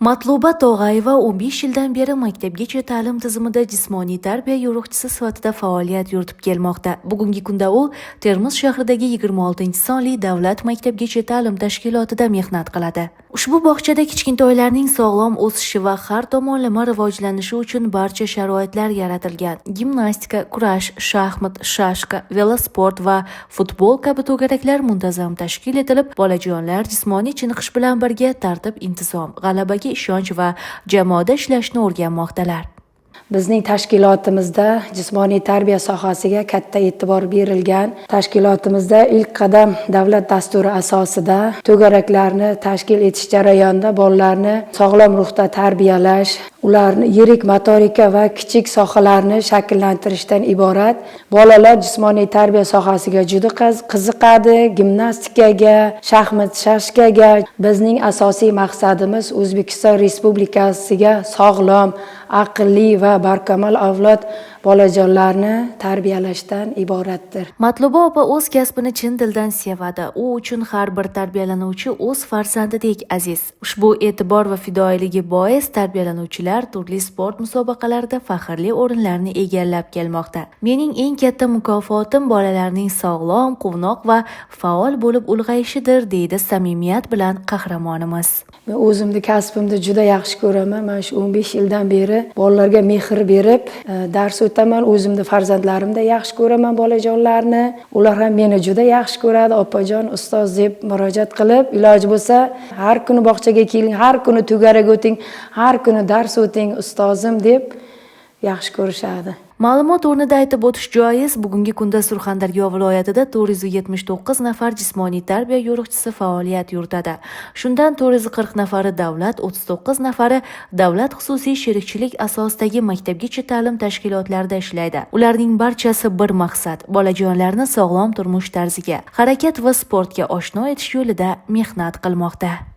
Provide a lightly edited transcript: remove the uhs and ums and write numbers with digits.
Matluba Tog'ayeva 15 yildan beri maktabgacha ta'lim tizimida jismoniy tarbiya yo'riqchisi sifatida faoliyat yuritib kelmoqda. Bugungi kunda u Termiz shahridagi 26-sonli davlat maktabgacha ta'lim tashkilotida mehnat qiladi. Ushbu bog'chada kichkintoylarning sog'lom o'sishi va har tomonlama rivojlanishi uchun barcha sharoitlar yaratilgan. Gimnastika, kurash, shaxmat, shashka, velosport va futbol kabi to'garaklar muntazam tashkil etilib, bolajonlar jismoniy chiniqish bilan birga tartib-intizom, g'alabaga ishonch va jamoada ishlashni o'rganmoqdalar. Bizning tashkilotimizda jismoniy tarbiya sohasiga katta e'tibor berilgan. Tashkilotimizda "Ilk qadam" davlat dasturi asosida to'garaklarni tashkil etish jarayonida bolalarni sog'lom ruhda tarbiyalash, ularni yirik motorika va kichik sohalarni shakllantirishdan iborat. Bolalar jismoniy tarbiya sohasiga juda qiziqadi, gimnastikaga, shaxmat, shashkaga. Bizning asosiy maqsadimiz O'zbekiston Respublikasiga sog'lom, aqlli va barkamol avlod bolajonlarni tarbiyalashdan iboratdir. Matluba opa o'z kasbini chin dildan sevadi. U uchun har bir tarbiyalanuvchi o'z farzandidek aziz. Ushbu e'tibor va fidoyiligi bois tarbiyalanuvchilar turli sport musobaqalarida faxrli o'rinlarni egallab kelmoqda. "Mening eng katta mukofotim bolalarning sog'lom, quvnoq va faol bo'lib ulg'ayishidir", deydi samimiyat bilan qahramonimiz. Men o'zimni kasbimni juda yaxshi ko'raman. Mana shu 15 yildan beri bolalarga mehr berib dars o'taman. O'zimni farzandlarimda yaxshi ko'raman bolajonlarni. Ular ham meni juda yaxshi ko'radi. "Opajon, ustoz" deb murojaat qilib, iloji bo'lsa, "Har kuni bog'chaga keling, har kuni to'garak o'ting, har kuni dars o'ting, ustozim" deb yaxshi ko'rishadi. Ma'lumot o'rnida aytib o'tish joiz, bugungi kunda Surxondaryo viloyatida 479 nafar jismoniy tarbiya yo'riqchisi faoliyat yuritadi. Shundan 440 nafari davlat, 39 nafari davlat xususiy sherikchilik asosidagi maktabgacha ta'lim tashkilotlarida ishlaydi. Ularning barchasi bir maqsad: bolajonlarni sog'lom turmush tarziga, harakat va sportga oshno etish yo'lida mehnat qilmoqda.